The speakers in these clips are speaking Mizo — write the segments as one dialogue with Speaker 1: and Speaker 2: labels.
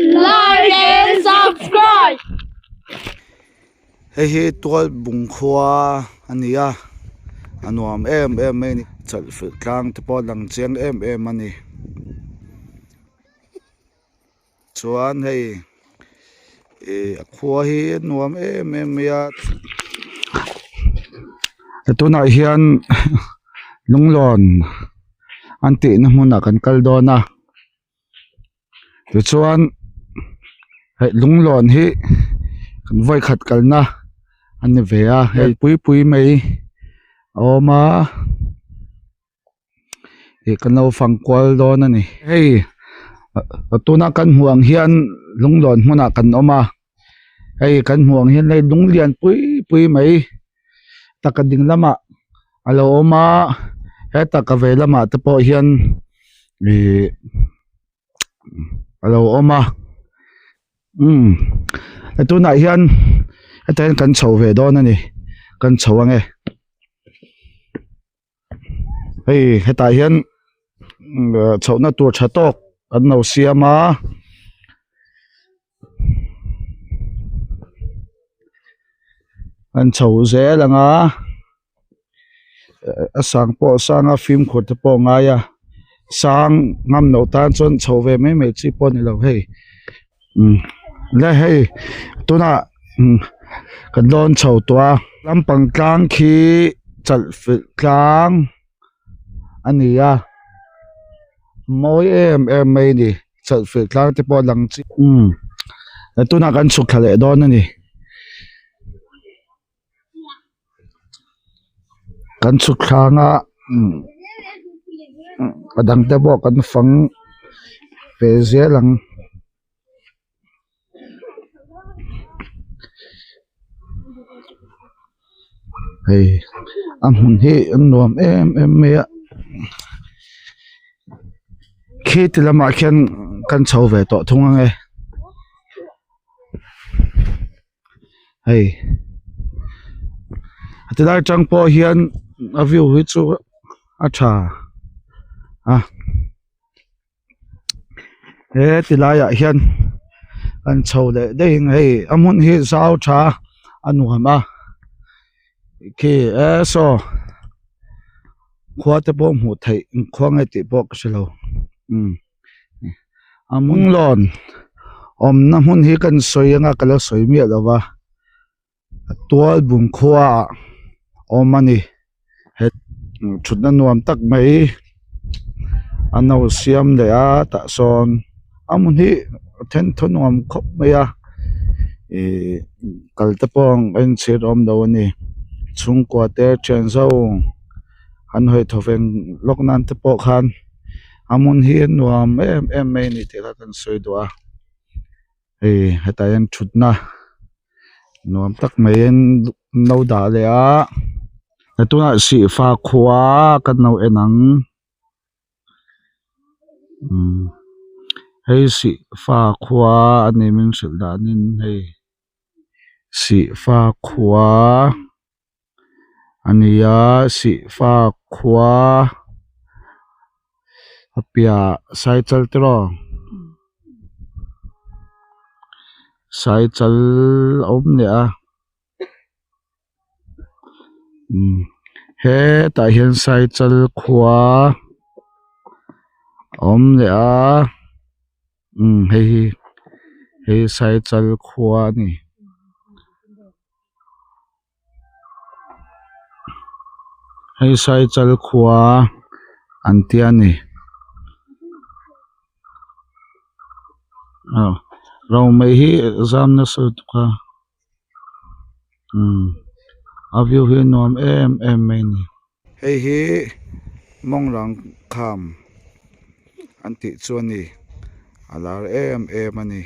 Speaker 1: Like and subscribe.
Speaker 2: Hei hi tual bung khua a ni a a nuam em em mai a ni chawlhfilh tlang te pawh a lang chiang em em a ni chuan hei ih a khua hi a nuam em em mai a tunah hian lunglawn an tihna hmunah kan kal dawn a. Tichuan hei lunglawn hi kan vawikhat kalna a ni ve a hei pui pui mai a awm a ih kan lo fang kual dawn a ni hei tuna kan hmuh ang hian lunglawn hmunah kan awm a hei kan hmuh ang hian hei lung lian pui pui mai taka ding lamah a lo awm a heta ka vei lamah te pawh hian ihh a lo awm a umm tunah hian hetah hian kan chho ve dawn a ni kan chho ange hei hetah hian chhohna tur tha tawk an lo siam a. An chho zel ang a a sang pawh a sang a fimkhur te pawh a ngai a sang ngam loh tan chuan chho ve mai mai chi pawh a ni lo hei umm le hei tunah umm kan dawn chho tawh a lampang tlang khi chalh filh tlang a ni a mawi em em mai a ni. Chawlhfilh tlang te pawh a lang chi umm tunah kan chhuk thla leh dawn a ni kan chhuk thla anga umm a dang te pawh kan fang ve zel ang. Hei a hmun hi a nuam em em mai a khi ti lamah khian kan chho ve tawh thung ang e hei a ti lai atang pawh hian a view hi chu a tha a. He ti laiah hian an chho leh daih ang hei a hmun hi zau tha a nuam a khi e saw khua te pawh hmuh theih khua nge tih pawh ka hre lo umm a hmun lawn awmna hmun hi kan sawi anga ka la sawi miah lo va. Tual bung khua ah awm a ni he thutna nuam tak mai an lo siam leh a tah sawn a hmun hi then thaw nuam khawp mai a ihh kal te pawh a inchhir awm lo a ni chhungkua te thian zo an hawi thaw veng lawk nan te pawh khan a hmun hi a nuam em em mai a ni tih kha kan sawi duh a hei hetah hian thutna. Nuam tak maiin no dah leh a tunah sihfa khua kan lo en ang umm hei sihfa khua a ni min hrilh danin hei sihfa khua a ni a sihfa khua a piahah cycle te rawh. Saichal a awm leh a umm hetah hian saichal khua a awm leh a umm hei hi hei saichal khua a ni. Hei saichal khua an tia a ni aw romei hi zam nasa lutuk a umm a view hi a nuam em em mai a ni. Hei hi mawng kham an tih chu a ni a lar em em a ni.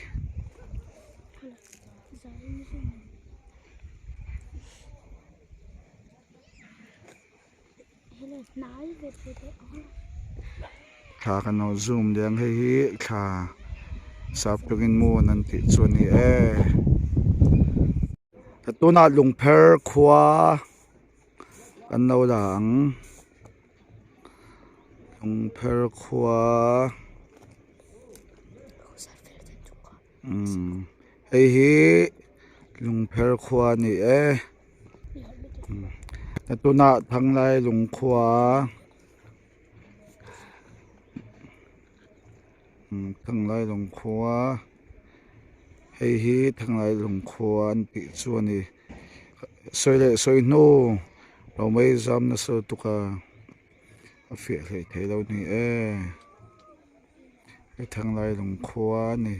Speaker 2: Thla kan lo zoom leh ang hei hi thla sap tawngin moon an tih chu a ni e. Tunah lungpher khua kan lo la ang lungpher khua. Umm hei hi lungpher khua a ni e tunah thanglai lungkhua umm thanglai lungkhua hei hi thanglai lungkhua an tih chu a ni sawi leh sawi hnu lo mai zam nasa lutuk a a fiah hlei thei lo a ni e. Hei thanglai lungkhua a ni.